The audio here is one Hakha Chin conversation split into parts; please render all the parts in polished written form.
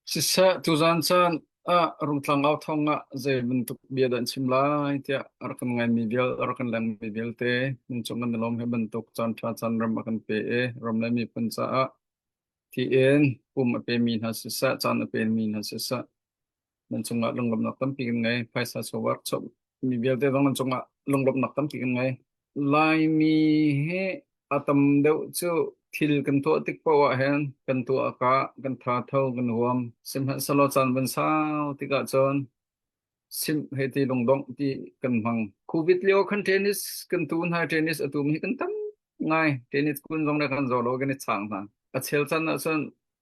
Siseh, tuzaan caan ah Rungtlang au thawng ah zei bantuk bia dah an chim lai tiah a rak kan ngaimi vial, a rak kan lengmi vialte nan cung kan i lawm hi bantuk caan ṭha caan ram a kan pe i ram le miphun caah tiin pum a pemi hna siseh, caan a pemi hna siseh, nan cungah lunglawmhnak tampi kan ngei. Phaisa chawvar mi vialte zong nan cungah lunglawmhnak tampi kan ngei. Laimi hi a tam deuh cu thil kan tuah tik paoh ah hin kan tuah ka kan tha tho kan huam. Sihmanhsehlaw caan van sau tikah cun simh hei ti lungdongh ti kan hmang. Covid lio khan tennis kan tu hna tennis a tum hi kan tam ngai. Tennis kun zong le kan zaw lo kan i chang hna. A chel caan ahcun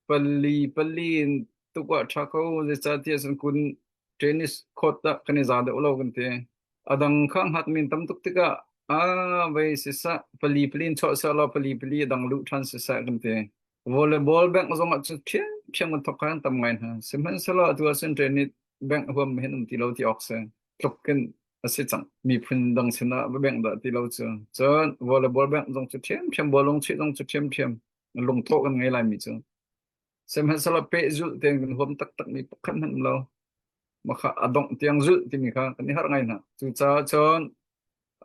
pali pali in tuk ah ṭha ko zeicahtiah cun kun tennis court ah kan i za deuh lo kan ti. A dang kha hngat min tam tuk tikah ah vei siseh pali pali in chuah seh law pali pali a dang luh ṭhan siseh kan ti. Volleyball bank zong ah cun ṭhiamṭhiam kan thawk khan tam ngai hna. Sihmanhsehlaw atu ah cun tennis bank huam hin um ti lo ti awk si. Tluk in a si cang. Miphun dang sinah va bengh dah ti lo cu. Cun volleyball bank zong cu ṭhiamṭhiam, bawlung chuih zong cu ṭhiamṭhiam. Lungthawh kan ngei laimi cu. Sihmanhsehlaw pehzulh tein kan huam taktakmi pakhat hmanh um lo. Mah kha a dongh tiang zulh timi kha kan i harh ngai hna. Cucaah cun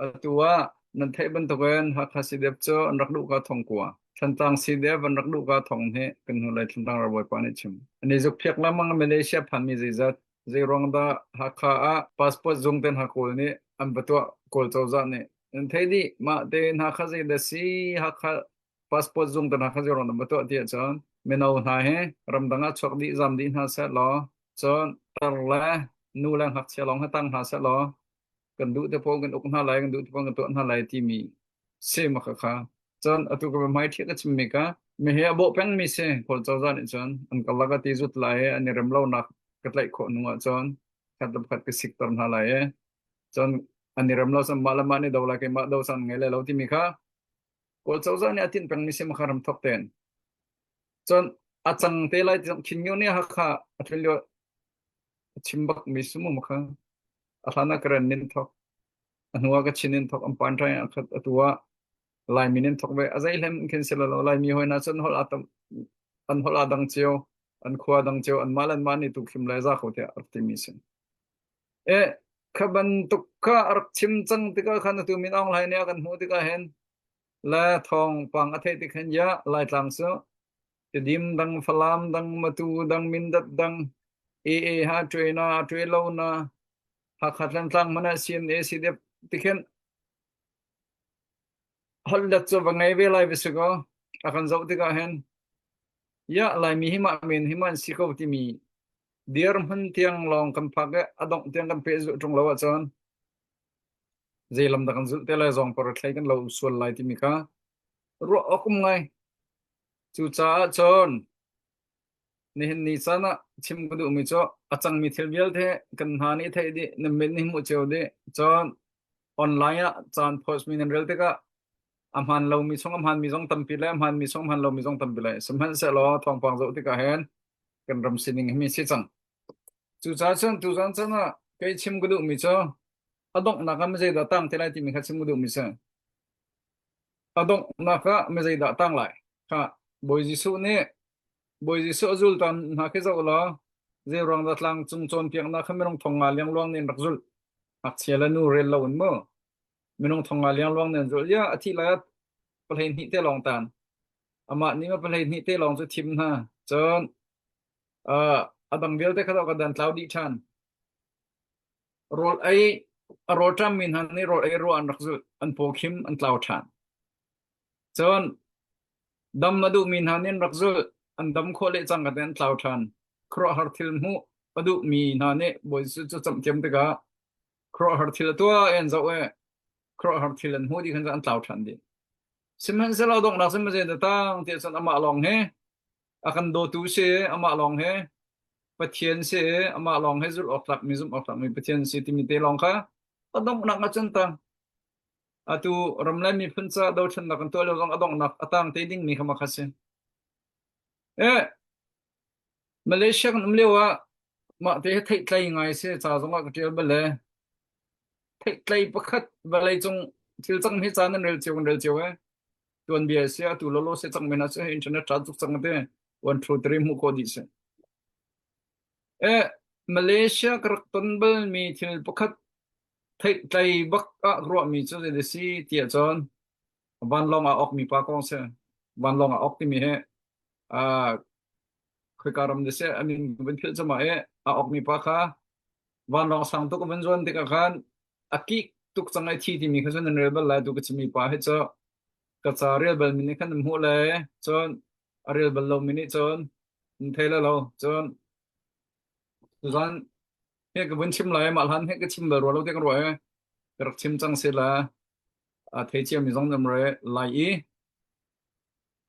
atu ah nan theih bantukin Hakha CDF cu an rak luhka thongkua, Thantlang CDF an rak luhka thong hi kan hnulei Thantlang ralbawipa nih chim. An i zukphiak lengmang Malaysia phanmi zeizat, zeiruang dah Hakha ah passport zung te hna Kawl nih an va tuah Kawl cozah nih. Nan theih dih mah te hna kha zeidah si Hakha passport zung te hna kha zeiruang dah va tuah ti ahcun mino hna hi ramdang ah chuak dih zam dih hna seh law cun tar le nu le ngakchia lawng hi tang hna seh law kan duh te paoh kan uk hna lai kan duh te paoh kan tuah hna lai timi si ma kha kha cun atu ka hmai thiah ka chimmi ka mi he a bawh pengmi si Kawl cozah nih cun an karlak a ti zut lai i an i rem lonak ka tlaih khawh hnu ah cun khat le pakhat ka sikter hna lai i cun an i rem lo cun mah le mah nih do lai keimah do san ngei lai lo timi kha Kawl cozah nih a tinh pengmi si ma kha ram thok ten cun a cang te lai ti Khin Nyo nih Hakha a ṭhen lio a chim bak mi si mu ma kha a hlan ah Karen nin thok a hnu ah Kachin in thok an pan ṭai a khat atu ah Laimi nin thok ve a zei hlem khin si lo Laimi hoi na cun holh a tam an holh a dang cio an khua dang cio an mah le an mah nih tuk hrim lai za kho tiah rak timi si e kha bantuk kha a rak chim cang tikah khan atu Min Aung Hlaing nih a kan hmuh tikah hin le thawngpang a theih tik hin ya Laitlang cu Tidim dang Falam dang Matu dang Mindat dang AA ha ṭuai na ṭuai lo na Hakha Tlantlang hmanh ah CNA CDF tikhin holhlet cu va ngei ve lai va si kaw a kan zoh tikah hin ya Laimi hi mah men hi man si ko timi dirhmun tiang lawng kan phak i a dongh tiang kan pehzulh ṭung lo ahcun zei lam dah kan zulh te lai zong par thlei kan lo sual lai timi kha ruah awk um ngai. Cucaah cun nihin ni caan ah chim ka duhmi cu a cangmi thil vialte kan hna nih theih dih, nan mit nih hmuh cio dih. Cun online ah caan post mi nan rel tikah a hmaan lomi chung a hmaanmi zong tampi le a hmaanmi chung a hmaan lomi zong tampi lai. Sihmanhsehlaw thawngpang zoh tikah hin kan ram sining hi mi si cang. Cucaah cun tuzan caan ah kei chim ka duhmi cu a donghnak ah zeidah tang te lai timi kha chim ka duhmi si. A donghnak ah zeidah tang lai? Kha Bawi Jesuh nih Bawi Jesuh a zultu hna khi zoh law zei ruang dah tlang cung cawnpiaknak kha minung thong nga liangluang nih an rak zulh. Ngakchia le nu rel lo in mu. Minung thong nga liangluang nih an zulh. Ya a thih lai ah pahlei hnih te lawng tan. Amah nih ma pahlei hnih te lawng cu thim hna. Cun uh, a dang vialte kha ka dan tlau dih ṭhan. Rawl ei a rawlṭammi hna nih rawl ei ruah an rak zulh, an pawkhim an tlau ṭhan. Cun dam a duhmi hna nih an rak zulh, an dam khawh leh cangka tein an tlau ṭhan. Khuaruahhar thil hmuh a duhmi hna nih Bawi Jesuh cu camhthiam tikah khuaruahhar thil a tuah i an zoh i khuaruahhar thil an hmuh dih khan an tlau ṭhan dih. Sihmanhsehlaw donghnak cun mazei dah tang tiah cun amah lawng hi a kan dawtu si, amah lawng hi Pathian si, amah lawng hi zulh awk tlakmi zumh awk tlakmi Pathian si timi te lawng kha a donghnak ah cun tang. Atu ram le miphun ca dothlennak kan tuah lio zong a donghnak a tang te dingmi kha mah kha si. Eh, Malaysia kan um lio ah mah te hi theihtlei ngai si ca zong ah ka ṭial bal le theihtlei pakhat vawlei cung thil cang hi ca nan rel cio kan rel cio eh. Tuanbia si atu lolo si cang men ah si internet ṭha tuk cang te 1 2 3 hmuh khawh dih si. Eh, Malaysia ka rak ton balmi thil pakhat theihtlei bak ah ruahmi cu zei si tiah cun vanlawng ah awkmi pa kong si. Vanlawng ah awk timi hi ah khoika ram dah seh a min van philh cama i a awkmi pa kha vanlawng sang tuk a van zuan tikah khan a kik tuk cang ai thi timi kha cun nan rel bal lai tu ka chimmi pa hi cu ka ca rel bal mi nih khan nan hmuh le cun a rel bal lomi nih cun nan thei le lo cun tuzan he ka vun chim lai mah hlan he ka chim bal rua lo te ka ruah i ka rak chim cang si la a thei cia mi zong nan re lai i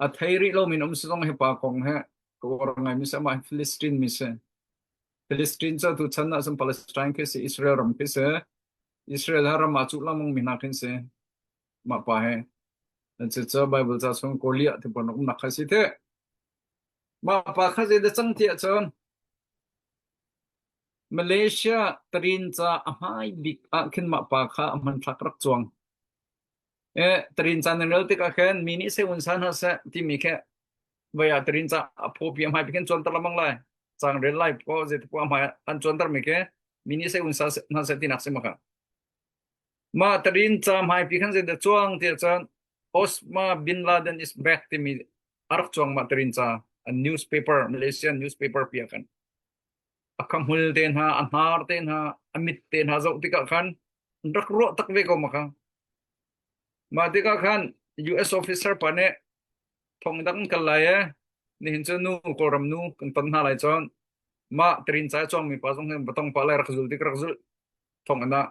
a thei rih lo min um si zong hi pa kong he ka uar ngai mi si amah hi Philistine mi si Philistine cu tu chan ah cun Palestine khi si Israel ram khi si Israel ha ram ah cuh lengmang mi hna khin si mah pa he cucu Bible ca chung Goliath ti pon umnak kha si te mah pa kha zei dah cang ti ahcun Malaysia tarin ca a hmai bik ah khin mah pa kha a hmanthlak rak cuang e tarin ca nan rel tikah khin mi nih se un san ha seh timi khe vai ah tarin ca a phopi a hmai bik khin cuanter lengmang lai cang rel lai po zei ti po a hmai an cuanter mi khi mi nih se un sa hna seh tinak si maka Mah tarin ca hmaipi khan zeidah cuang tiah cun Osama bin Laden is back timi a rak cuang mah tarin ca a newspaper Malaysian newspaper pi ah khan a khahmul te hna a hnar te hna a mit te hna zoh tikah khan rak ruah tak ve ko ma kha mah tikah khan US officer pa nih thong dang kal lai e nihin cu nu kawlram nu kan ton hna lai cun mah tarin ca cuang mi pa zong hin batong pa lai rak zul tik rak zul thong ana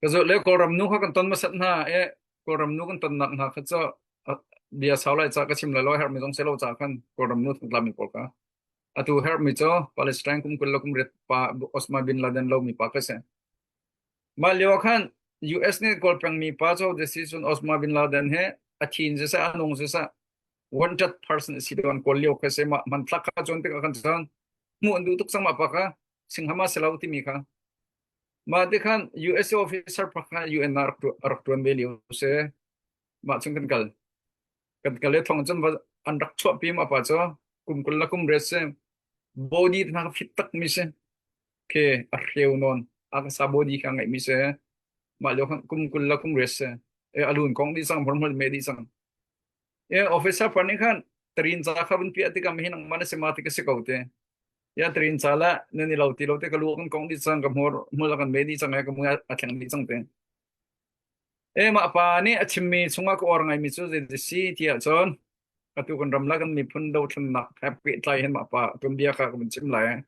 Ka zulh le Kawlram nu kha kan ton hmasat hna i Kawlram nu kan tonnak hna kha cu bia sau lai ca ka chim lai lo herhmi zong si lo ca khan Kawlram nu thongtlami pawl kha atu herhmi cu Palestine kum 20 le kum riat pa Osama bin Laden lomi pa kha si. Mah lio ah khan US nih Kawl pengmi pa cu decision Osama bin Laden he a thin siseh a nung siseh wanted person a si deuh an kawl lio kha si mah hmanthlak kha cuan tikah khan cun hmuh an duh tuk cang mah pa kha singhama si lo timi kha Mah ti khan US officer pakhat UN ah rak ṭuan ve lio si. Mah chung kan kal. Kan kal i thong cun an rak chuahpi ma pa cu kum 20 le kum riat si. Body hna ka fit tak mi si. Ke a hreu nawn. A ka sa body kha ngeih mi si. Mah lio khan kum 20 le kum riat si. E a lun kong dih cang, hmur me dih cang. E officer pa nih khan tarin ca kha vun piah tikah mihin ang man a si ma ti ka si ko te. Ya tarin ca la nan i lo ti lo te ka lu kan kong dih cang ka hmur hmul a kan me dih cang e ka mui a thleng dih cang te. E mah pa nih a chimmi chungah ka uar ngaimi cu zei si ti ahcun atu kan ram la kan miphun dothlennak he pehtlai hin mah pa tuanbia kha ka vun chim lai.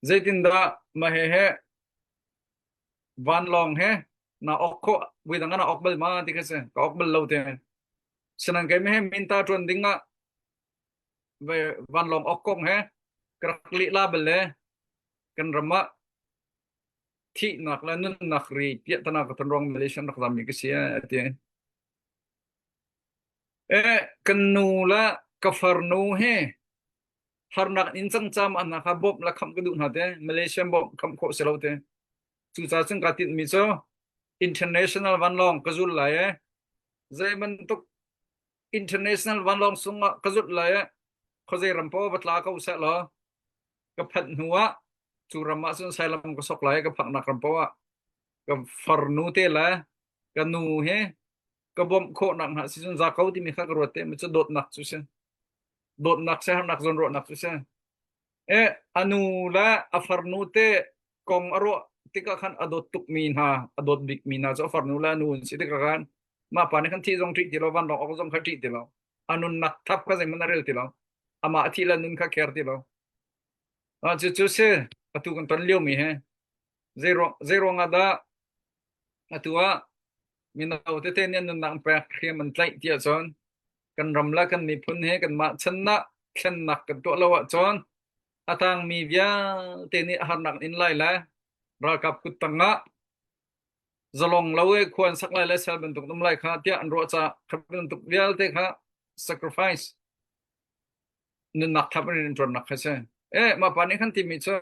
Zeitindah mah he he vanlawng he na ok khawh vui dang na ok bal ma ti kha si ka ok bal lo te. Sinan kei me he minta ṭuan ding ah vanlawng ok kong he ka rak lih la bal le kan ram ah thihnak le nunnak ri piahtana ka ton ruang Malaysia rak zammi ka si a ti. Eh kan nu le ka farnu he harnak in cang cam an kha bawmh le khamh ka duh hna te Malaysia bawmh khamh khawh si lo te. Cucaah cun kaa tinhmi cu international vanlawng ka zul lai e zei bantuk international vanlawng sungah ka zulh lai i khuazei ram paoh va tla ko seh law ka phanh hnu ah cu ram ah cun sailam ka sok lai ka phaknak ram paoh ah ka farnu te le ka nu he ka bawmh khawhnak hna si cun za ko timi kha ka ruat te mi cu dawtnak cu si dawtnak si harnak zawn ruahnak cu si e a nu le a farnu te kong a ruah tikah khan a dawt tukmi hna a dawt bikmi hna cu a farnu le a nu an si tikah khan mah pa nih khan thih zong ṭih ti lo vanlawng awk zong kha ṭih ti lo a nunnak thap kha zeihmanh a rel ti lo amah a thih le nun kha care ti lo ah cu cu si atu kan ton lio mi he zei ruang ah dah atu ah mino tete nih an nunnak an pek hriam an tlaih ti ahcun kan ram le kan miphun he kanmah channak thlennak kan tuah lo ahcun a tangmi vialte nih harnak in lai le ralkap kut tangah zalong lo e khua an sak lai le sel bantuk um lai kha tiah an ruah caah kha bantuk vialte kha sacrifice nunnak thap in ṭuannak kha si. Eh mah pa nih khan timi cu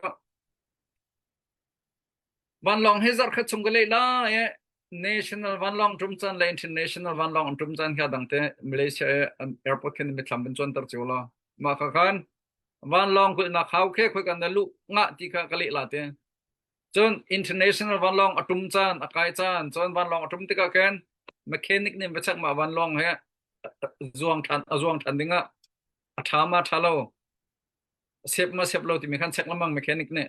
vanlawng hi zarh khat chung ka leh lai e national vanlawng ṭum caan le international vanlawng an ṭum caan kha dang te Malaysia e an airport khin mithlam an cuanter cio la mah kha khan. Vanlawng kulhnak hau khe khoi kan na luh ngah ti kha ka leh la te. Cun international vanlawng a tum caan, a kai caan, cun vanlawng a tum tikah khin mechanic nih va check mah vanlawng he zuang ṭhan a zuang ṭhan dingah a ṭha ma ṭha lo, a sep ma sep lo timi khan check lengmang mechanic nih.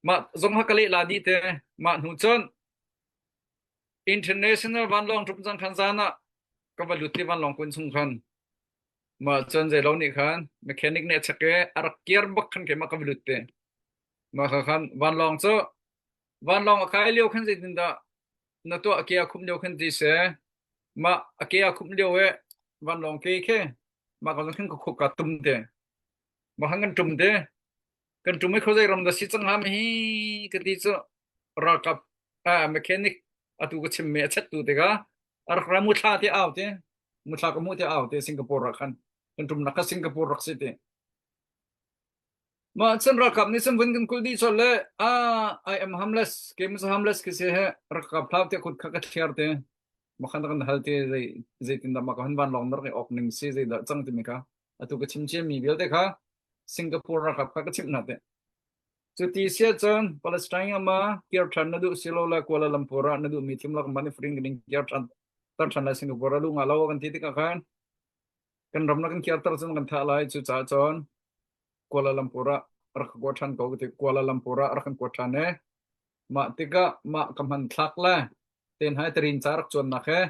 Mah zong ha ka leh la dih te. Mah hnu cun international vanlawng tum cang khan zan ah ka va lut ti vanlawng kun chung khan mah cun zeilo nih khan mechanic nih a check i a rak kiar bak khan keimah ka va lut te. Mah kha khan vanlawng cu vanlawng a kai lio khan zeitindah na tuah a ke a khumh lio khan ti seh mah a ke a khumh lio i vanlawng ke khi mah ka khan ka khuk ka tum te mah khan kan tum te kan tum i khuazei ram dah si cang hnga ma hi ka ti cu ralkap ah mechanic atu ka chim mi a chettu te ka a rak ra muthla te au te muthla ka mu te au te Singapore ah khan kan tum nak kha Singapore rak si te Mah cun ralkap nih cun vun kan kulh dih colh le ah I am harmless keimah cu harmless ka si he ralkap hlau tiah kut kha ka thliar te makhan kan hal te zei zeitindah mah ka hun vanlawng na rak i awk ning si zeidah cang timi kha atu ka chim cia mi vialte kha Singapore ralkap kha ka chimh hna te cu ti sia cun Palestine ama kir ṭhan na duh silo le Kuala Lumpur ah na duh mi thim lak man i free ding kir ṭhan tar ṭhan lai Singapore ah lu nga lo kan ti tikah khan kan ram na kan kir tar cun kan thah lai cu caah cun Kuala Lumpur ah rak ka kua ṭhan ko ka ti. Kuala Lumpur ah rak kan kuat ṭhan e. Mah tikah mah ka hmanthlak le ten hai tarin ca rak cuannak he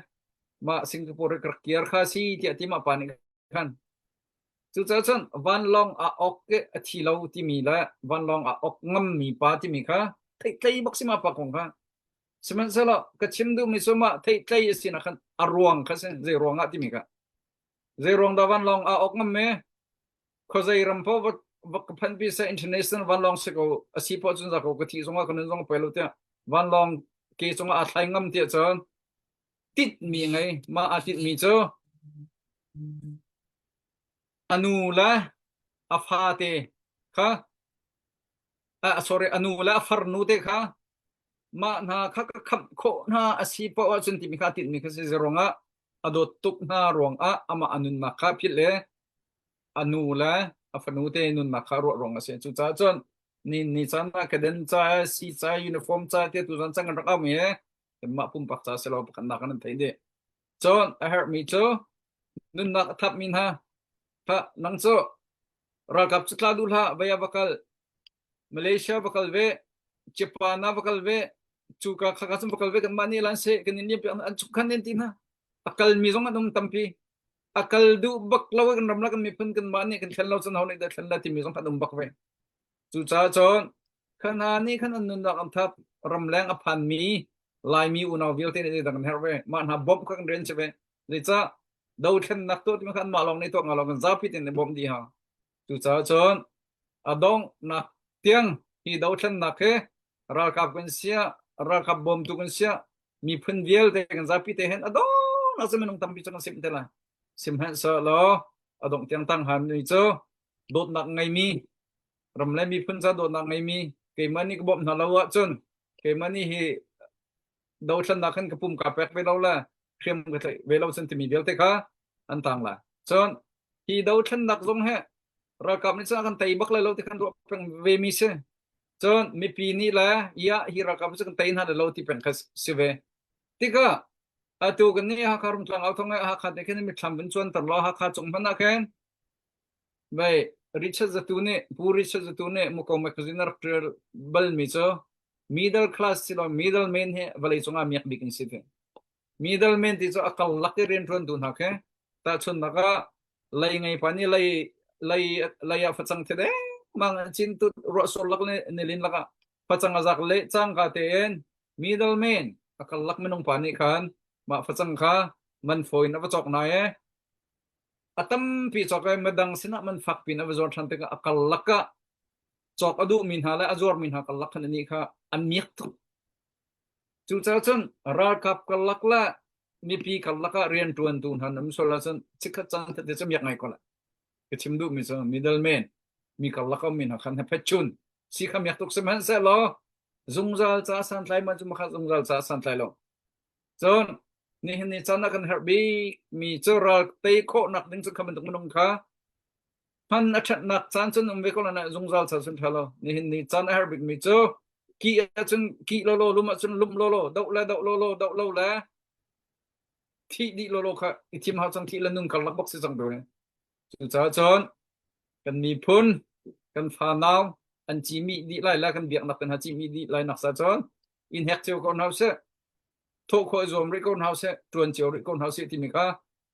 mah Singapore i ka rak kiar kha si tiah ti mah pa nih khan. Cucaah cun vanlawng ah ok i a thi lo timi le vanlawng ah ok ngammi pa timi kha theihtlei bak si mah pa kong kha. Sihmanhsehlaw ka chim duhmi cu mah theihtlei a sinak khan a ruang kha si zei ruang ah timi kha. Zei ruang dah vanlawng ah ok ngam me? Khuazei ram paoh va va ka phanpi seh international vanlawng si ko a si poah cun za ko ka thih zongah ka nun zong a poi lo tiah vanlawng ke cungah aa thlai ngam tiah cun tinhmi a ngei mah aa tinhmi cu a nu le a fate kha ah sorry a nu le a farnu te kha mah hna kha ka khamh khawh hna a si poah ahcun timi kha tinhmi kha si ruangah a dawt tuk hna ruangah amah a nunnak kha philh le a nu le a fanu te nunnak kha ruah ruang a si. Cucaah cun ni ni caan ah keden ca, si ca, uniform ca te tu zan cang kan rak au mi he kanmah pumpak ca si lo pakhatnak kan an theih dih. Cun a herhmi cu nunnak a thapmi hna kha nang cu ralkap cu tla duh hlah vei ah va kal Malaysia va kal ve Japan ah va kal ve cu ka kha ka cun va kal ve kanmah nih lan seh kan in liam piak an chung khan an ti hna a kalmi zong an um tampi a kal duh bak lo kan ram la kan miphun kan mah nih kan thlen lo cun ho nih dah thlen la timi zong kan um bak ve cucaah cun khana nih khan an nunnak an thap ramleng a phanmi laimi unau vialte nih zeidah kan herh ve mah hna bawmh kha kan rian si ve zeicah dothlennak tuah timi kha anmah lawng nih tuah nga lawng kan zapi tein bawmh dih ha cucaah cun a donghnak tiang hi dothlennak hi ralkap kan sia ralkap bawmtu kan sia miphun vialte kan zapi te hin a dong a minung tampi cu kan sim te lai sihmanhsehlaw a dongh tiang tang han mi cu dawtnak ngeimi ram le miphun ca dawtnak ngeimi keimah nih ka bawmh hna lo ahcun keimah nih hi dothlennak khan ka pum ka pek ve lo le hriam ka tlaih ve lo cun timi vialte kha an tang lai cun hi dothlennak zong he ralkap nih cun a kan tei bak lai lo ti khan ruah peng ve mi si Cun mipi nih le ia hi ralkap cu kan tei hna lo ti peng kha si ve. Tikah atu kan nih Hakha Rungtlang au thong Hakha te khin mitthlam vun cuanter law Hakha cung hmanh ah khin vei Richard Zatu nih Pu Richard Zatu nih Muko magazine a rak ṭial balmi cu middle class si lo middle man hi vawlei cungah miak bik an si ti. Middle man ti cu a karlak i rianṭuantu hna khi tahchunhnak ah lei ngei pa nih lei lei lei ah facang the dengmang an cin tut ruahsur lak le nilin lakah facang a zak le cangka tein middleman a karlak minung pa nih khan mah facang kha man fawi in a va cawk nai e a tampi cawk e midang sinah man fak pin a va zuar ṭhan tikah a karlak ah cawk a duhmi hna le a zuarmi hna karlak khan anih kha an miak tuk Cucaah cun ralkap karlak le mipi karlak ah rianṭuantu hna nan um sual ahcun chikkhat caan tete cu miak ngai ko lai. Ka chim duhmi cu middleman mi karlak a ummi hna khan hephetchun si kha miak tuk sihmanhsehlaw zungzal ca santlai man cu makha zungzal ca santlai lo. Cun nihin ni caan ah kan herh bikmi cu ral tei khawhnak ding cu kha bantuk minung kha. Hman a ṭhatnak caan cun um ve ko lai zungzal ca cun ṭha lo. Nihin ni caan a har bikmi cu kih ahcun kih lawlaw, lum ahcun lum lawlaw, doh le doh lawlaw, doh lo le thih dih lawlaw kha i thim hau cang thih le nun karlak bak si cang tu hi. Cucaah cun kan miphun, kan fanau an cihmih dih lai le kan biaknak kan ha cihmih dih lai nak sa cun in hek cio ko hna usih. Thawh khawh i zuam rih ko hna usih, ṭuan cio rih ko hna usih timi kha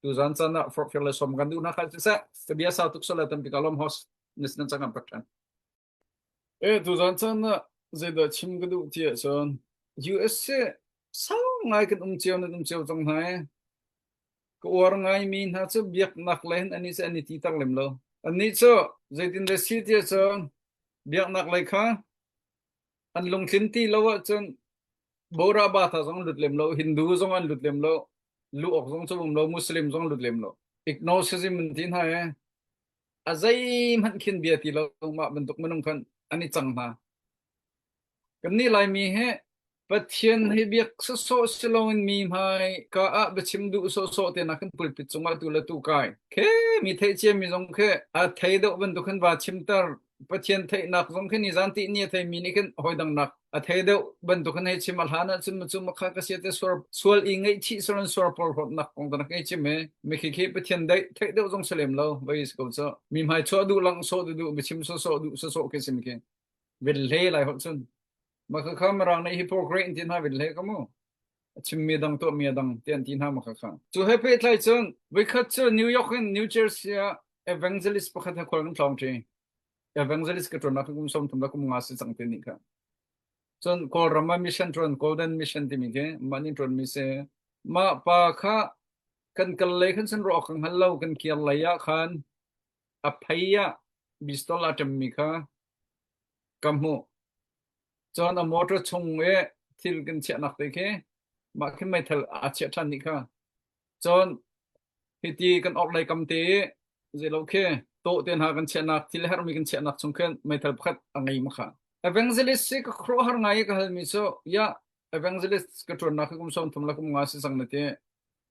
tuzan caan ah forhfial le som kan duh hna kha siseh ka bia sau tuk sala tampi ka lawm host nis nan cangam pak ṭhan. E tuzan caan ah zeidah chim ka duh ti ahcun USA sau ngai kan um cio nan um cio cang hna e. Ka uar ngaimi hna cu biaknak lei hin ani cu an i ti tak lem lo. Annih cu zeitin dah si ti ahcun biaknak lei kha an lungtlin ti lo ahcun Bora Batha zong lut lem lo, Hindu zong an lut lem lo, lu awk zong cu um lo, Muslim zong lut lem lo. Ignosticism an ti hna e. A zeihmanh khin bia ti lo mah bantuk minung khan an i cang hna. Kannih Laimi hi Pathian hi biak sawsawh si loin mi hmai ka ah biachim duh sawsawh te nak kan pulpit cungah tu le tu kai. Khe mi theih cia mi zong khi a thei deuh bantuk khan va chimter Pathian theihnak zong khi nizan ti ni a theimi nih khin hawidang nak a thei deuh bantuk in hei chim a hlan ahcun cu makha ka sia te suar sual i ngaihchih saran suar porhlawtnak kong ta nak chim e mi khi khi Pathian dei theih deuh zong salem lo vai is ko cho mi hmai chuah duh lang so du duh biachim so so duh so so ke sim khi vel hle lai hot cun makha kha marang nei hypocrite tin ha vel hle ka mu a chimmi dang tuahmi a dang ti an ti hna ma kha cu he pehtlai cun voikhat cu New York in New Jersey ah evangelist pakhat he khual kan tlawng ṭi evangelist ka ṭuan ah kum 30 le kum nga si cang te nih kha cun Kawlram ah mission ṭuan Golden Mission timi khi mah nih ṭuan mi si mah pa kha kan kal lei khan san ruah kan hngal lo kan kir lei ah khan a phei ah bistol a ṭemmi kha ka hmuh Cun a motor chung i thil kan chiahnak te khi mah khi meithal aa chiah ṭhan nih kha. Cun hiti kan orhlei kam te i zeilo khi tawh te hna kan chiahnak thil herhmi kan chiahnak chung khin meithal pakhat a ngei ma kha. Evangelist si ka khuaruahhar ngai i ka halmi cu ya evangelist ka ṭuannak hi kum 30 le kum nga si cang na ti.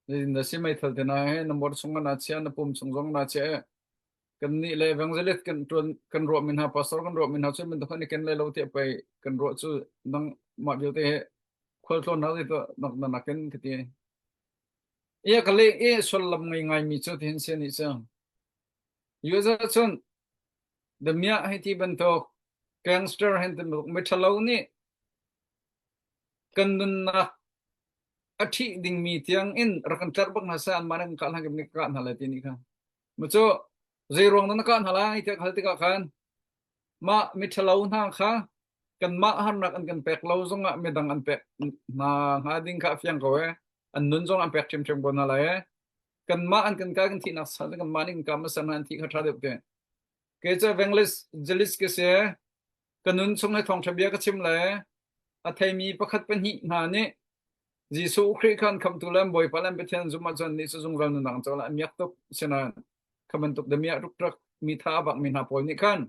Zeitindah si meithal te na he na motor chung ah naa chiah na pum chung zong naa chiah i kannih le evangelist kan ṭuan kan ruahmi hna pastor kan ruahmi hna cu bantuk an i ken lai lo tiah pei kan ruah cu nang mah vialte he khualtlawnnak zei tuah nak na nakin ka ti. Ia ka le i sullam ngei ngaimi cu tihin sia nih cu. Usa cun damiah hei ti bantuk gangster hen ti bantuk miṭhalo nih kan nunnak a ṭhih dingmi tiang in rak kan tlerh bak hna seh anmah nih kan kah hna kan kah hna lai ti nih kha. Macu zeiruang dah na kah hna lai tiah ka hal tikah khan mah miṭhalo hna kha kanmah harnak an kan pek lo zongah midang an pek hna hnga ding kha a fiang ko ee. An nun zong an pek ṭhiamṭhiam ko hna lai ee. Kanmah an kan kah kan thihnak sa kanmah nih kan kah hmasa hna an thih kha ṭha deuh te. Kei cu evangelist ka si. Ka nun chung he thawngṭha bia ka chim le a theimi pakhat pahnih hna nih Jesuh Khrih khan khamhtu le Bawipa le Pathian zum ahcun nih cu zungzal nunnak an co lai. A miak tuk sinain kha bantuk damiah rukrak mi tha a bakmi hna pawl nih khan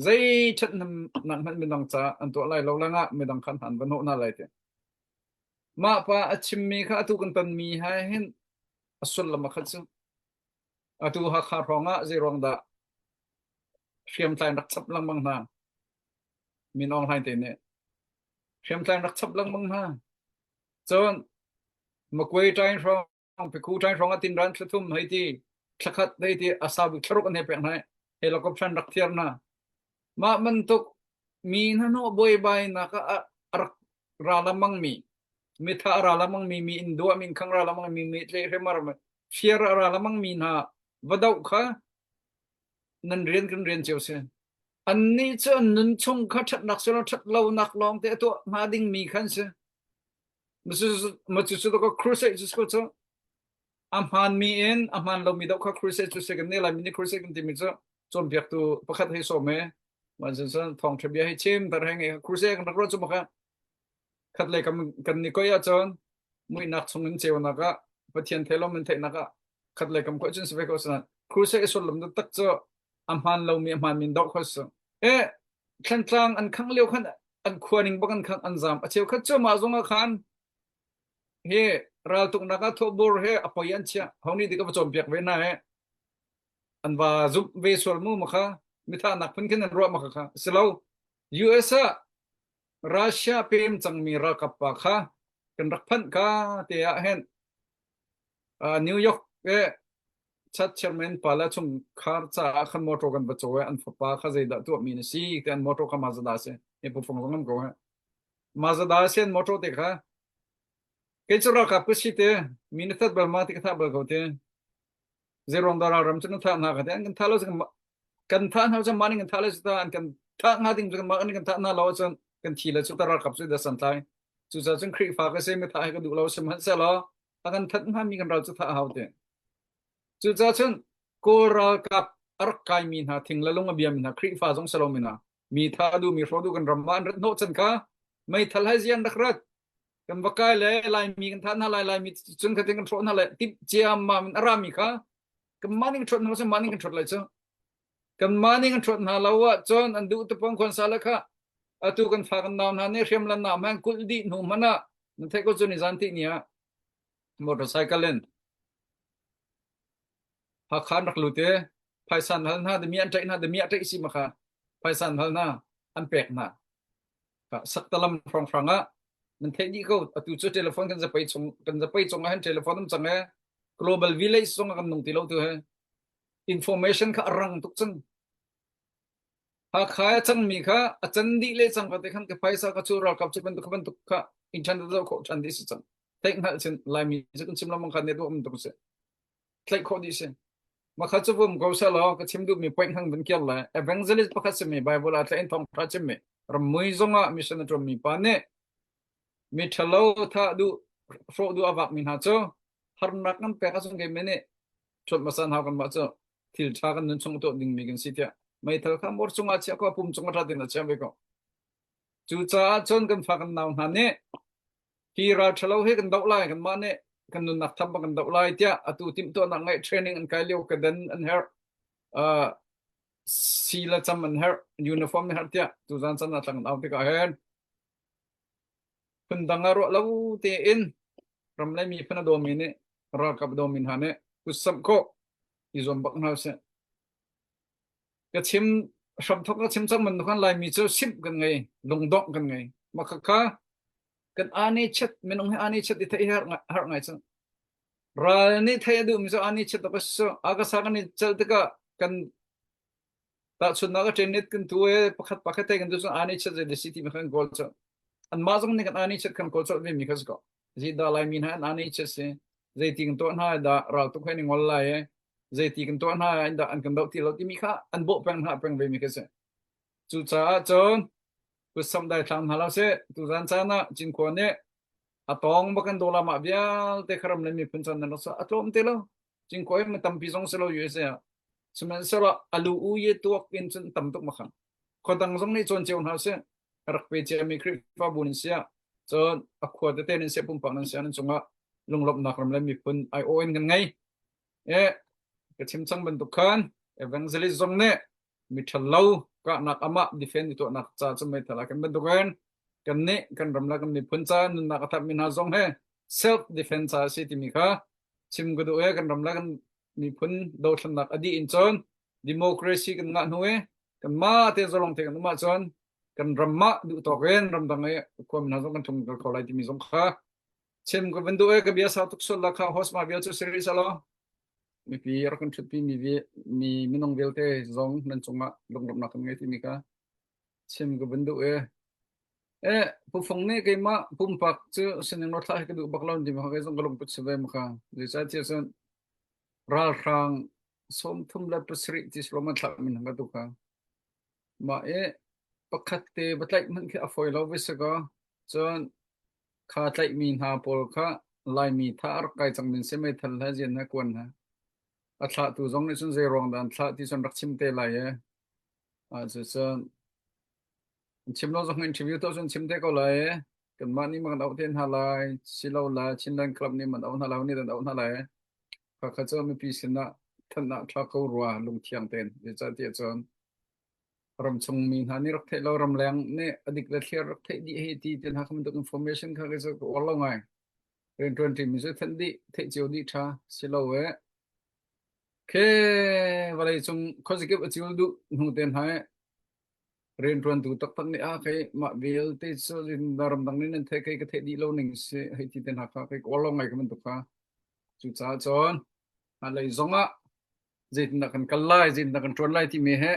zei ṭhathnemnak hmanh midang caah an tuah lai lo langah midang khan an va hnawh hna lai ti. Mah pa a chimmi kha atu kan tonmi he hin a sullam a khat cu. Atu Hakha hrawng ah zei ruang dah hriamtlai rak chap lengmang hna. Min Aung Hlaing te nih hriamtlai rak chap lengmang hna. Cun Makuai ṭaing hrawng, Pikhu ṭaing hrawng ah tinran thla thum hei ti, thla khat hei ti, a sau bik thlaruk an hei pek hna. Helicopter rak thiar hna. Mah bantuk mi hnahnawh buaibainak ah a rak ra lengmang mi, mitha a ra lengmang mi, mi inn duah mi, inn khang ra lengmang mi, mi tleh hrem a fiar a ra lengmang mi hna va doh kha nan rian kan rian cio si. Annih cu an nun chung kha ṭhatnak silo ṭhat lonak lawng te a tuah hnga dingmi khan si. Macu cu ka crusade cu cu a hmaanmi in a hmaan lomi doh kha crusade cu si kan nih Laimi nih crusade kan timi cu cawnpiaktu pakhat hei sawm e mah cun cun thawngṭha bia hei chim tar hei ngei crusade kan rak ruah cu baka khat lei kam kan ni koi ahcun muihnak chung in ceunak ah Pathian theilom in theihnak ah khat lei kam khoi cun si ve ko sinan crusade sullam tak cu a hmaan lomi a hmaanmi in doh kho si. E Thlantlang an khangh lio khan an khua ning bak an khangh an zam. A cheukhat cu mah zong ah khan hi raltuknak ah thawhbur he a poi an chiah. Ho nih dik a va cawnpiak ve hna he. An va zumh ve sual mu ma kha mithahnak phun khin an ruah ma kha kha si lo. US ah Russia pem cangmi ralkap pa kha kan rak phanh ka te ah hin New York e chat chairman pa le chungkhar caah khan motor kan va caw i an fapa kha zeidah tuahmi na si ti an motor kha Mazda si hi pufang zong am ko he Mazda si an motor te kha kei cu ralkap ka si te mi na that bal ma ti ka thah bal ko te zeiruang dah ralram cu na thah hna ka ti an kan thah lo kan thah hna cu mah nih kan thah le cu an kan thah hnga ding cu mah nih kan thah hna lo ahcun kan thi le cu ta ralkap cu da santlai cucaah cun Khrihfa ka si mi thah hi ka duh lo sihmanhsehlaw a kan that hnga mi kan ral cu thah a hau te cucaah cun Kawl ralkap a rak kaimi hna thing le lung a biami hna Khrihfa zong si lomi hna mi tha duh mi hro duh kan ram ah an rat hnawh chan kha meithal hai zian rak rat kan va kai le Laimi kan thah hna lai Laimi cun khatin kan hrawh hna lai timh ciammam in a rami kha kan mah ning ṭhuat hna lo mah ning kan ṭhuat lai cu kan mah ning kan ṭhuat hna lo ahcun an duh tupong khon sa le kha atu kan fa kan nau hna nih hriam lan na man kulh dih hnu hmanh ah na theih ko cu ni zan ti ni ah motorcycle in Hakha an rak lut i phaisa an hal hna dami an ṭaih hna dami a ṭaih si ma kha phaisa an hal hna an pek hna Saktalam hrawnghrang ah nan theih dih ko atu cu telephone kan zapei chung kan zapei chung ah hin telephone um cang e global village zong ah kan nung ti lo tu he information kha a rang tuk cang Hakha a cangmi kha a can dih le cang ka te khan ka phaisa ka chu ralkap cu bantuk bantuk kha internet zoh khawh ṭhan dih si cang theih hngalh chin Laimi cu kan chim lengmang kha network um tuk si tlaih khawh dih si Makha cu vum ko selaw ka chim duhmi point hang vun kir le evangelist pakhat simi Bible ah tlaih in thawngṭha chimmi rammui zongah mission a ṭuanmi pa nih mi ṭhalo thah duh hrawh duh a vakmi hna cu harnak kan pek ahcun keimah nih ṭhuat hmasa hna kanmah cu thil ṭha kan nun chung tuah dingmi kan si tiah meithal kha mor cungah chiah ko pum cungah ṭha tein a chiah ve ko. Cucaah cun kan fa kan nau hna nih hi ral ṭhalo hi kan doh lai kanmah nih kan nunnak tham kan doh lai tiah atu timhtuahnak ngeih training an kai lio kaden an herh uh, si le cam an herh uniform an herh tiah tuzan chan ah tlang an au tikah hin phundang ah ruah lo tein ram le miphun a dawmi nih ralkap dawmi hna nih kutsamh khawh i zuam bak hna usih ka chim hramthok ka chim cang man khan Laimi cu simh kan ngei lungdongh kan ngei mah kha kan ani chet minung hi ani chet i theih har har ngai cu ral nih thei a duhmi cu ani chet ka su agasa kan i cel tikah kan tahchunnak a ṭenit kan tu e pakhat pakhat te kan tu cu ani chet zei si ti mi kan kawl cu anmah zong nih kan ani chet kan kawl colh ve mi kha si ko zi da Laimi hna an ani chet si zeiti kan tuah hna dah ral tuk he ni ngol lai e zeiti kan tuah hna dah an kan doh ti lo timi kha an bawh peng hna peng ve mi kha si cucaah cun kutsam dai thlang hna lo sih tuzan caan ah Cinkhua nih a tawng bak kan dawla mah vialte kharam le miphun chan nan rak a tlawm te lo Cinkhua hi mi tampi zong si lo USA ah sihmanhsehlaw alu u ye tuak in cun tam tuk makhang khuadang zong nih cawn cio hna sih rak pe ciami Khrihfabu nan si ah cun a khua tete nan si pumpak nan si nan cungah lunglawmhnak ram le miphun aiawh in kan ngei e ka chim cang bantuk khan evangelist zong nih mi ṭhalo kahnak amah defend i tuahnak ca cu meithal ah kan bantukin kan nih kan ram le kan miphun ca nunnak a thapmi hna zong he self defense ca a si timi kha chim ka duh i kan ram le kan miphun dothlennak a dih in cun democracy kan ngah hnu i kanmah te zalong te kan um ahcun kan ram mah duh tawk in ramdang i khuami hna zong kan ṭhung kho lai timi zong kha chim ka van duh i ka bia sau tuk sual la kha host ma vial cu si rih selaw mipi rak kan ṭhutpi mi mi minung vialte zong nan cungah lunglawmhnak kan ngei timi kha chim ka van duh i eh pufung nih keimah pumpak cu sining ro thlah hi ka duh bak lo ti ma kei zong ka lungput si ve ma kha zeicahtiah cun ralhrang 37 ti silo man thlah min ka tu kha mah i pakhat te va tlaih hmanh khi a fawi lo ve si ko cun Kha tlaihmi hna pawl kha Laimi tha a rak kai cang min si meithal he zian he kuan he. A thlahtu zong nih cun zei ruang dah an thlah ti cun rak chim te lai e. Ah cucun an chim lo zong interview tuah cun chim te ko lai e. Kanmah nih man kan auh te hna lai, silo la Chinland Club nih man auh hna lai, nih dan auh hna lai e. Kha kha cu mipi sinah thanh ah ṭha ko rua lungthiang tein. Zeicahtiah cun ramchung mi hna nih rak theih lo ramleng nih a dik le thliar rak theih dih hei ti ti hna kha bantuk information kha kei cu ka uar lo ngai. Rianṭuan ṭimi cu thenh dih, theih cio dih ṭha si lo e. Khe vawlei cung khuazakip a cil duh hnu te hna i rianṭuantu taktak nih ah kei mah vialte cu ramdang nih nan theih kei ka theih dih lo ning si hei ti te hna kha kei ka uar lo ngai ka bantuk kha. Cucaah cun hmailei zong ah zeitindah kan kal lai, zeitindah kan ṭuan lai timi he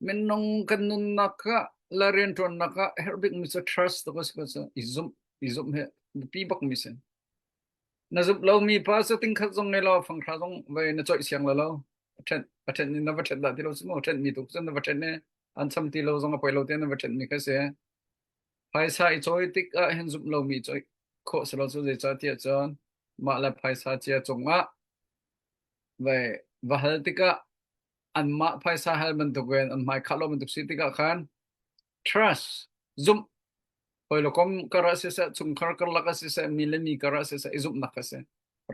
minung kan nunnak ah le rianṭuannak ah a herh bikmi cu trust tuk a si ko cu i zumh i zumh hi biapi bakmi si. Na zumh lomi pa cu tingkhat zong ngei lo, fanghra zong vai na coih siang la lo. A ṭhenh a ṭhenh in na va ṭhenh dah ti lo si maw? Ṭhenhmi tu cun na va ṭhenh i an cham ti lo zong a poi lo tiah na va ṭhenhmi kha si. Phaisa i cawi tik ah hin zumh lomi cawi khawh si lo cu zeicah tiah cun mah le phaisa cia cungah vai va hal tikah anmah phaisa hal bantukin an hmai khah lo bantuk si tikah khan trust zumh hawi le kom kar ah siseh chungkhar karlak ah siseh mi le mi kar ah siseh i zumhnak kha si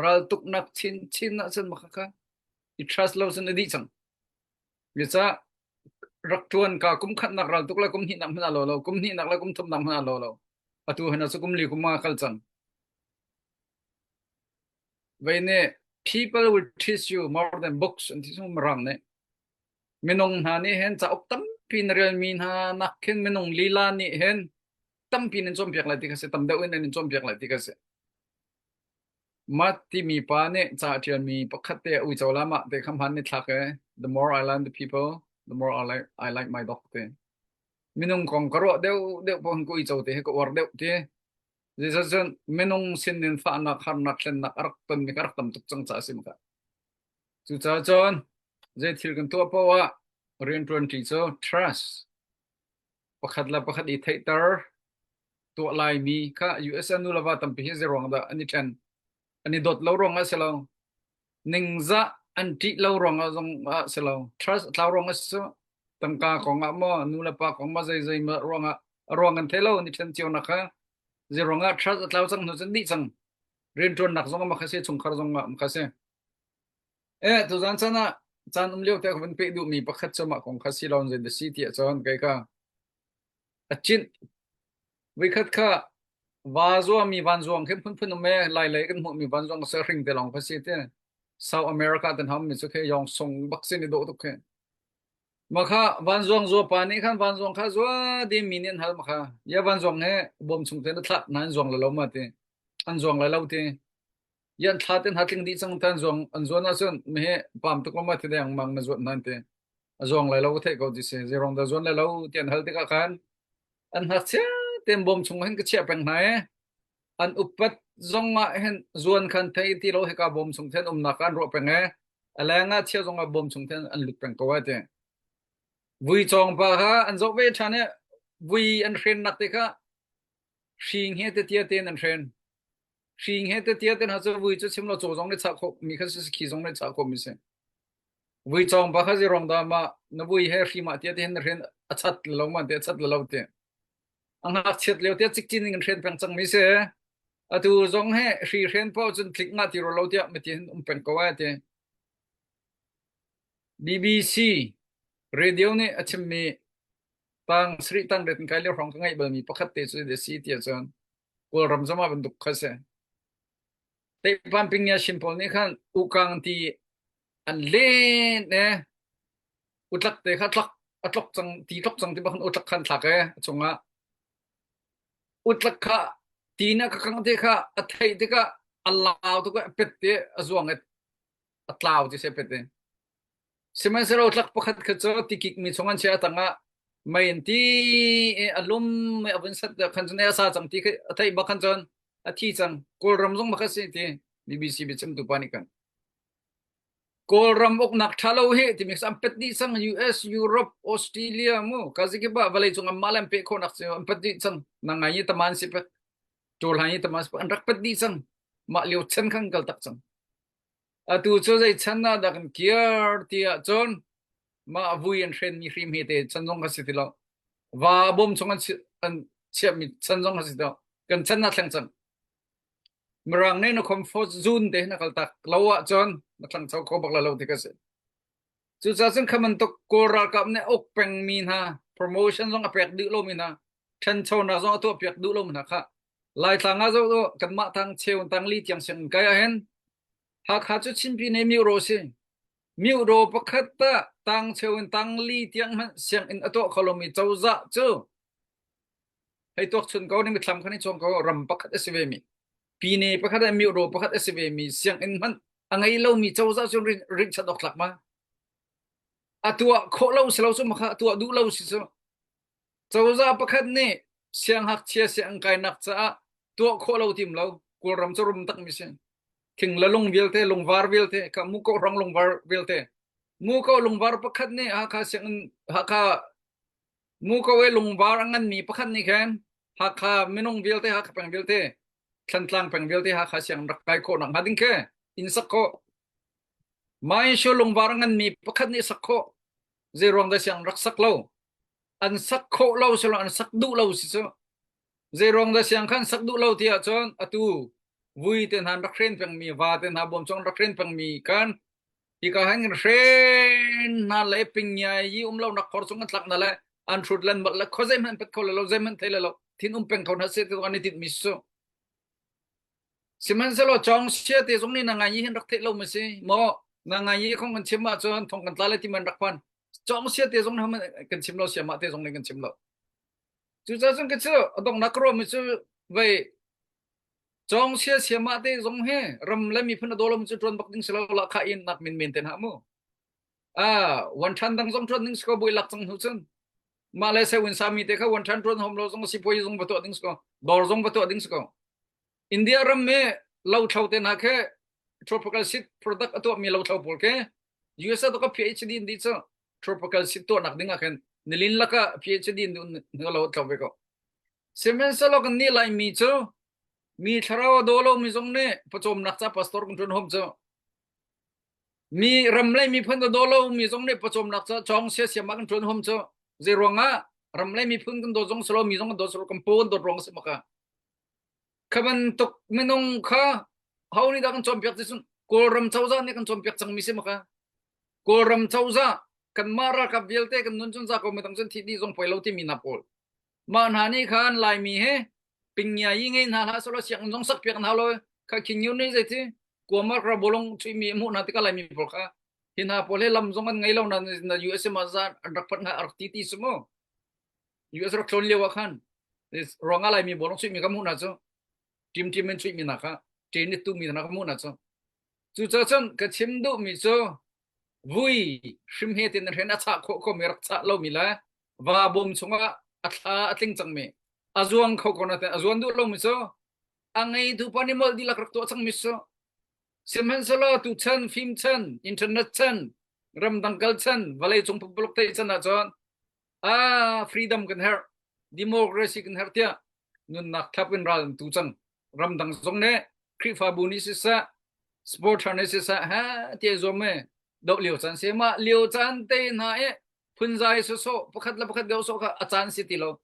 raltuknak chinchin ah cun maka kha i trust lo cun a dih cang Mica rak ṭuan ka kum khatnak raltuk le kum hnihnak hmanh a lo lo kum hnihnak le kum thumnak hmanh a lo lo atu hna cu kum li kum nga kal cang Vei nih people will teach you more than books an ti chung mirang nih minung hna nih hin cauk tampi na relmi hna nak khin minung lila nih hin tampi nan cawnpiak lai ti kha si tam deuh in an in cawnpiak lai ti kha si Mat timi pa nih ca a ṭialmi pakhat te uico la mah te kha hman ni thlak e the more I learn the people the more I like, I like my dog te minung kong ka ruah deuh deuh poh hin ka uico te hi ka uar deuh ti Zeicahcun minung sinin fahnak, harnak, hlennak a rak tonmi kha a rak tam tuk cang caah a si kha. Cucaah cun zei thil kan tuah paoh ah rianṭuanṭi cu trust pakhat le pakhat i theihter tuah laimi kha USA nu le va tampi hi zei ruang dah an i ṭhen? An i dawt lo ruang ah si lo. Ningzah an ṭih lo ruang ah zong ah si lo. Trust a tlau ruang ah si tangka kong ah maw nu le pa kong maw zei zei ma ruang ah a ruang an thei lo an i ṭhen cio nak kha zei ruang ah trust a tlau cang hnu cun dih cang rianṭuannak zong ah kha si chungkhar zong ah kha si eh tuzan chan ah caan um lio te ka van peh duhmi pakhat cu mah kong kha si lo zei da si ti ahcun kei ka a cinh Voikhat kha va zuami vanzuang khi phunphun um ee. Lailei kan hmuhmi vanzuang cu hring te lawng kha si ti. South America ten hammi cu khi yong sung bak sin i dawh tuk khi. Mah kha vanzuang zua pa nih khan vanzuang kha zua ding mi nih an hal ma kha. Ya vanzuang he bawm chung te na thlah na an zuang la lo ma ti. An zuang lai lo ti. Yan thla ten ha tling dih cang tan zuang an zuan ahcun mi he pam tuk lo ma ti deng mang na zuat nan ti. A zuang lai lo ka theih ko ti si. Zeirong dah zuan lai lo ti an hal tikah khan An ngakchia tein bawm chung hin ka chiah peng hna i an upat zong ah hin zuan khan thei ti lo hika bawm chung then umnak an ruah peng i a leng ah chia zong ah bawm chung then an lut peng ko ai ti. Vui cawng pa kha an zoh ve ṭhan i vui an hrennak te kha hring he te tia tein an hren. Hring he te tia ten ha cu vui cu chim lo caw zong nih chah khawh mi kha si khi zong nih chah khawh mi si. Vui cawng pa kha zirong dah ma na vui he hri ma tia te hin na hren a chat lo ma te a chat lo te. A ngakchiat lio te cikcin in kan hren peng cang mi si. Atu zong he hri hren paoh cun tlik nga ti ro lo tiah ma ti hin um peng ko ai ti. BBC radio nih a chimmi tang sri tang ret kai lio hrawng ka ngaih balmi pakhat te cu de si tiah cun Kawlram zama bantuk kha si. Teipan pingya shin pawl nih khan ukang ti an len e utlak te kha tlak a tlok cang ti tlok cang ti bak utlak khan thlak e a chungah utlak kha ti na ka kang te kha a theih tikah a lau tuk a pet te a zuang e a tlau ti se pet te sihmanhsehlaw utlak pakhat kha cu ti kik mi chung an chia tangah mei an ti i a lum a vun sat khan cun a sa cang ti a theih bak khan cun a thi cang kawlram zong bak a si ti BBC biachimtu pa nih kan Kawlram uknak ṭha lo hi timi an pet dih cang US, Europe, Australia mu kazakip ah vawleicung anmah le an peh khawhnak cu an pet dih cang. Nang ngai i taman si pek, ṭawlhlan i taman si pek an rak pet dih cang. Mah lio chan khan kal tak cang. Atu cu zei chan ah dah kan kir ti ahcun mah vui an hrenmi hrim hi te chan zong kha si ti lo. Va bawm chung an an chiahmi chan zong kha si ti lo. Kan chan a thleng cang. Mirang nih na comfort zone te na kal tak lo ahcun na ṭhangcho kho bak lai lo ti ka si. Cucaah cun kha bantuk Kawl ralkap nih uk pengmi hna promotion zong a pek duh lomi hna ṭhanchonak zong a tuah piak duh lomi hna kha Laitlang ah zoh kanmah tang cheu tang li tiang sianginn kai ahhin Hakha cu Chinpi ne mi ro si. Myodaw pakhat ah tangcheu in tangli tiang hmanh sianginn a tuah kho lomi cozah cu hei tuak chun ko ning mithlam khan i chuang ko ram pakhat a si ve mi pine pakhat ah myodaw pakhat a si ve mi sianginn hmanh a ngei lomi cozah cu rinhchan awk tlak ma? A tuah khawh lo si lo cu makha a tuah duh lo si cu. Cozah pakhat nih siangngakchia sianginn kainak caah tuah khawh lo tim lo Kawlram cu rum takmi si. Thing le lung vialte, lungvar vialte, ka muko hrang lungvar vialte. Muko lungvar pakhat nih Hakha sianginn Hakha muko e lungvar a nganmi pakhat nih khan Hakha minung vialte, Hakha peng vialte, Thlantlang peng vialte Hakha sianginn rak kai khawh nak hnga ding khi inn sak khawh. Maisho lungvar a nganmi pakhat nih sak khawh. Zei ruang dah sianginn rak sak lo? An sak khawh lo silo an sak duh lo si cu. Zei ruang dah siang khan sak duh lo ti ahcun atu vui te hna rak hren pengmi va te hna bawm chung rak hren pengmi kan hika han kan hren hna le pingyai yi um lo nak khor chung an tlak na le an hrut len bal le khuazei hmanh pet kho le lo zei hmanh thei le lo thin um peng kho hna se te an i tinh mi su sihmanhsehlaw chong sia te zong nih na ngai hin rak theih lo ma si maw na ngai yi khong kan chim ahcun thong kan tla le ti man rak phan chong sia te zong kan chim lo sia mah te zong nih kan chim lo Cucaah cun ka cu a donghnak ka ruahmi cu vei cawng sia siamah te zong hi ram le miphun a daw lomi cu ṭuan bak ding si lo la kha in nak min men te hna mu. Ah, wan ṭhan dang zong ṭuan ding si ko bui lak cang hnu cun. Mah le se win sami te kha wan ṭhan ṭuan hom lo zong sipuai zong va tuah ding si ko. Dawr zong va tuah ding si ko. India ram mi lothlo te hna khi tropical seed product a tuahmi lothlo pawl khi USA to ka PhD in di cu tropical seed tuahnak ding ah khin nilin laka PhD in lo thlo ve ko. Sihmanhsehlaw kan nih Laimi cu mi thlarau a daw lomi zong nih pawcawmnak ca pastor kan ṭuan hom cu mi ram lei miphun a daw lomi zong nih pawcawmnak ca cawng siasiam ah kan ṭuan hom cu zei ruangah ram lei miphun kan daw zong silo mi zong kan daw silo kan paw kan dawt ruang a si maka Kha bantuk minung kha ho nih dah kan cawnpiak ti cun Kawlram cozah nih kan cawnpiak cangmi si maka. Kawlram cozah kanmah ralkap vialte kan nun cun za ko midang cun thih dih zong poi lo timi hna pawl. Mah hna nih khan Laimi he pingia yi ngei hna hlah selaw sianginn zong sak piak hna lo kha King Yun nih zeiti kuamar ra bolong chuimi hmuh hna tikah Laimi pawl kha hi hna pawl he lam zong an ngei lo na na US ma za an rak phanh hna rak ti ti su mu. US rak tlawn lio ah khan ruang ah Laimi bawlung chuihmi ka hmuh hna cu ṭim ṭim in chuihmi hna kha ṭen i tuhmi hna ka hmuh hna cu cucaah cun ka chim duhmi cu vui hrim he tin hren a chah khawh khomi rak chah lomi le va bawm chungah a thla a tling cangmi a zuang kho ko na a zuan duh lomi cu a ngeitu pa nih molh dihlak rak tuah cangmi cu sihmanhsehlaw tu chan fim chan internet chan ramdang kal chan vawlei cung pumpak thei chan ahcun ah freedom kan herh democracy kan herh tiah nunnak thlap in ral an tu cang ramdang zong nih Khrihfabu nih siseh supporter nih siseh ha ti zuam me doh lio caan si mah lio caan te hna i phunzai sawsawh pakhat le pakhat deuh sawh kha a caan si ti lo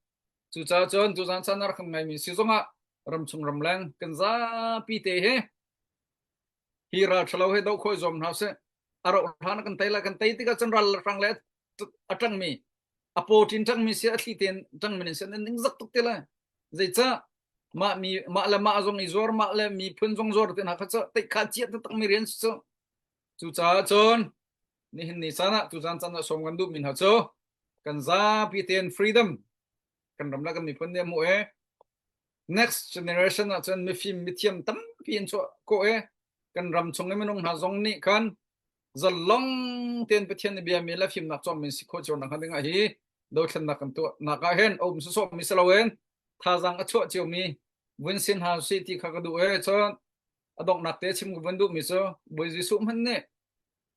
cucaah cun tuzaan caan rak kan ngaimi si zongah ramchung ramleng kan zapi te hi hi ral ṭhalo he doh khawh zuam hna sih a rauh hlan kan tei la kan tei tikah cun ral hrang le a ṭangmi a paw ṭin ṭangmi si a thli tein ṭangmi nin si an ning zak tuk te lai zeicah mah mi mah le mah zong i zuar mah le miphun zong zuar te hna kha cu teih kha ciah taktak mi rian si cu cucaah cun nihin ni caan ah tuzan caan ah sawm kan duhmi hna cu kan zapi tein freedom kan ram le kan miphun nih a hmuh i next generation ah cun mifim mithiam tampi in chuah khawh i kan ram chung i minung hna zong nih khan zalong tein Pathian nih biami le fimnak cawmmi si khawh cio nak hnga ding ah hi dothlennak kan tuah nak ah hin a um sawsawh mi si loin thazaang a chuah ciomi vun sin hna usih ti kha ka duh e cun a donghnak te chim ka vun duhmi cu Bawi Jesuh hmanh nih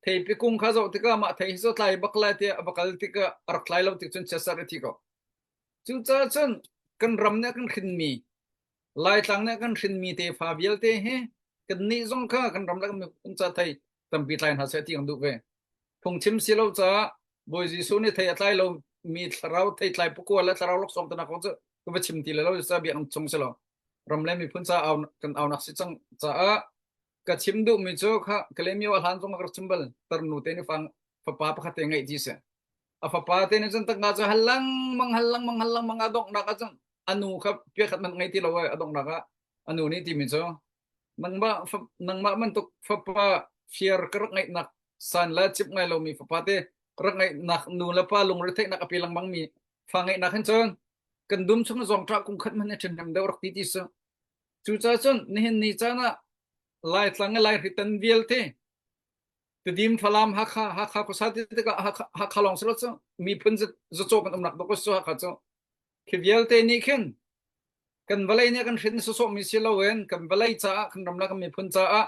theipi kung kha zoh tikah mah thei hi cu tlai bak lai tiah a va kal tikah a rak tlai lo tik cun chiatser a thi ko cucaah cun kan ram nih a kan hrinmi Laitlang nih kan hrinmi tefa vialte hi kannih zong kha kan ram le kan miphun ca thei tampi tlai hna seh ti kan duh ve. Phungchim si lo caah Bawi Jesuh nih thei a tlai lo mi thlarau thei tlai pakua le thlarau laksawng tenak kong cu ka va chim ti le lo ca biakinn chung si lo. Ram le miphun ca au kan aunak si cang caah ka chim duhmi cu kha Kalemyo a hlan zong ka rak chim bal tarnu te nih fang fapa pakhat te ngeih ti si. A fapa te nih cun takna cu hal lengmang hal lengmang hal lengmang a donghnak ah cun a nu kha piakhat hmanh ngei ti lo ai a donghnak ah a nu nih timi cu nangmah nangmah bantuk fapa fir ka rak ngeihnak. San le cip ngai lomi fapa te rak ngeihnak nu le pa lungretheihnak a pe lengmang mi fa ngeihnak hin cun kan dum chung zawngṭah kum khat hmanh a ṭhenhnem deuh rak ti ti si. Cucaah cun nihin ni caan ah Laitlang le Laihritan vialte Tidim Falam Hakha Hakha khuasa ti tikah Hakha Hakha lawng si lo cu miphun zacaw kan umnak bak cu Hakha cu khi vialte nih khin kan vawlei nih kan hrin sawsawhmi si loin kan vawlei caah kan ram le kan miphun caah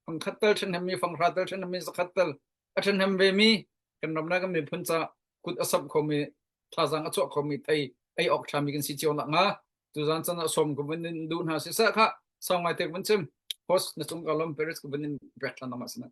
fangkhat tal ṭhenhemmi fanghra tal ṭhenhemmi zakhat tal a ṭhenhem vemi kan ram le kan miphun caah kut a samh khomi thazaang a chuah khomi thei ei awk ṭhami kan si cio nak hnga tuzan chan ah sawm ka vun in duh hna siseh kha sau ngai te ka vun chim host na cung ka lom Paris ka vun in pek ṭhan nama sinah.